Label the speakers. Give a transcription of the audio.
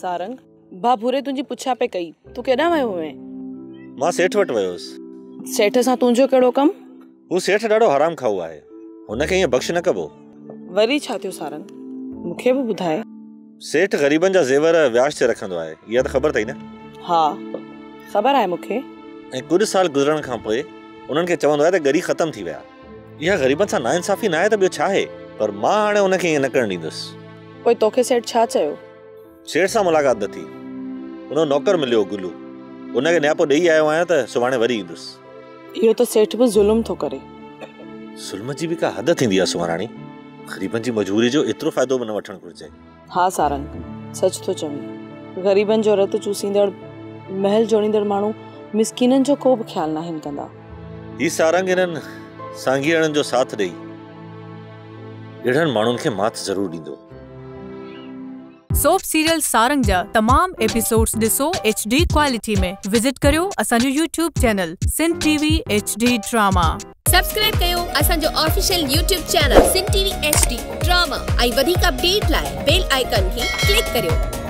Speaker 1: سارنگ، ڀاء ڀوري تنهنجي پڇا پئي ڪئي، تون ڪيڏانهن ويو هئين؟
Speaker 2: مان سيٺ وٽ ويو هوس.
Speaker 1: سيٺ سان تنهنجو ڪهڙو ڪم؟
Speaker 2: هو سيٺ ڏاڍو حرام کائو آهي، هن کي ائين بخش نه ڪبو.
Speaker 1: وري ڇا ٿيو سارنگ، مون کي به ٻڌاء.
Speaker 2: سيٺ غريبن جا زيور وياج تي رکندو آهي، اها ته خبر اٿئي نه؟
Speaker 1: ها، خبر آهي مون کي.
Speaker 2: ۽ ڪجهه سال گذرڻ کان پوء انهن کي چوندو آهي ته ڳري ختم ٿي ويا. اها غريبن سان ناانصافي ناهي ته ٻيو ڇا آهي؟ پر مان هاڻي ان کي ائين نه ڪرڻ ڏيندس.
Speaker 1: پوء توکي سيٺ ڇا چيو؟
Speaker 2: سيٺ سان ملاقات نه ٿي. ان جو نوڪر مليو گلو. ان کي نياپو ڏيئي آيو آهيان ته سڀاڻي وري ايندس.
Speaker 1: اهو ته سيٺ به ظلم ٿو ڪري.
Speaker 2: ظلم جي به ڪا حد ٿيندي آهي سونهراڻي. غريبن جي مجبوري جو ايترو فائدو به نه وٺڻ گهرجي.
Speaker 1: ها سارنگ، سچ ٿو چوين. غريبن جو رت چوسيندڙ، محل جوڙيندڙ ماڻهو مسڪينن جو ڪو به خيال ناهن ڪندا.
Speaker 2: هي سارنگ هنن سانگيئڙن جو ساٿ ڏئي اهڙن ماڻهن کي مات ضرور ڏيندو.
Speaker 3: سوپ سيريل سارنگ جا تمام ايپيسوڊز ڏسو ايڇ ڊي ڪوالٽي ۾. وزٽ ڪريو اسان جو YouTube channel Sindh T V H D drama.
Speaker 4: Subscribe ڪيو اسان جو official YouTube channel Sindh T V H D drama ۽ وڌيڪ اپڊيٽ لاء بيل آئيڪان کي ڪلڪ ڪريو.